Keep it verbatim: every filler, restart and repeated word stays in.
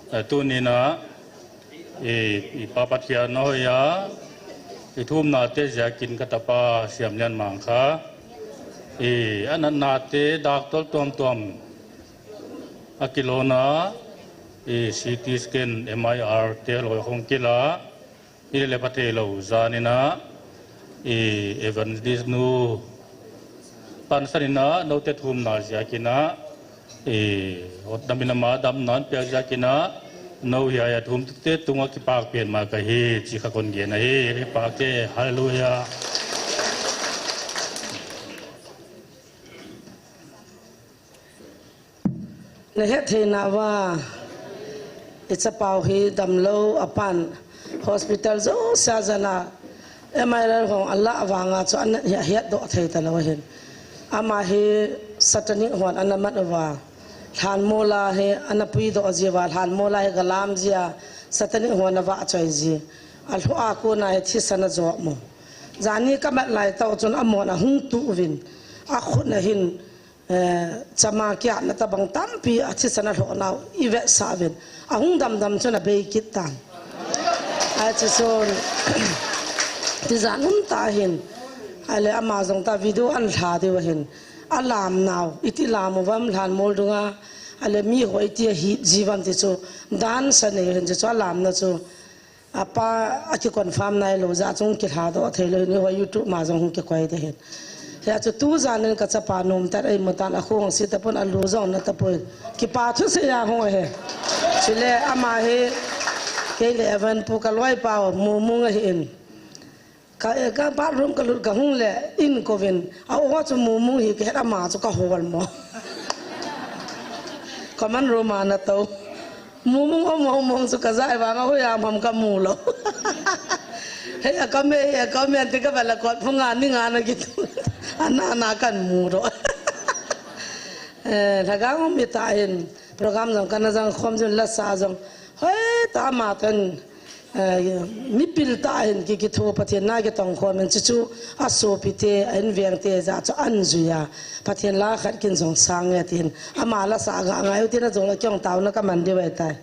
Eh, tunina, eh, i Pa Pathian na hoiya, i thumna te ziakin ka tapa Siamlian Mangkha, eh, anatna te doctor tuamtuam akilona, eh, C T scan, M I R te loi hong kila, ile le phathei lo janina, eh, evangelist nu pansanina, note thumna ziakina, eh, hotdamina ma damnan pia ziakina, no hi aya thum te tunga kipak pen ma ka hi, chi ka kon gen ahi, kipak te, hallelujah. Na het theina va, i chapau hi damlo apan hospital jo sa jana M I R hong ala vanga chu an het do thei ta lo hin. Ama hi satanic hon ana mat uva. Lhan mola hi ana pui do jiva, lhan mola hi galam jia satanic hon ava choi ji. A lho a ko na hi thisan a jo mo. Jani ka mat lai tau chun amon a hung tu uvin. A khut na hin Eh, chama kia na tabang tampi a thisan a lhona u i vetsah uvin. A hung damdam chun a bei kit tan. A chi chun, ti jan um ta hin. Ale ama jong ta video an lha diu hin. A lam nau, iti lam uvam lhan mol dunga. Ale mi ho iti a hi jivam ti chu. Dan sa nei hin ti chu a lam na chu. Apa, a ki confirm nai lo, ja chung ki lha do thei lo, ni ho YouTube ma jong hung ki koi de hin. Hia chu tu jan in ka chapa nom tat ei mu tan a khong si tapon a lu jong na tapoi. Ki pa thu se ya ho he. Chule ama hi kei le Evan pu ka loi pau mu mu nga hi in. Ka, ka bathroom ka lut ka hung le in kovin. A o chu mu mu hi ka het ama chu ka hol mo. Common room a na to. Mumung om om om chu ka jai vanga hoiya ham ka mu lo. Hei a ka me, hei a ka me ti ka bala kot phunga ni nga na kitu. Ana na kan mu ro. Eh, lhagang um i ta hin program jong kana jang khom jun la sa jong. Hoi ta ma ten, eh, mi pil ta hin ki ki thu Pathen na ki tong khom in chu chu a sopi te, a inveng te ja chu an juiya. Pathen la khat kin jong sang nge tin. Ama la sa ga ngai u tin a jong la kyong tau na ka man di vai tai.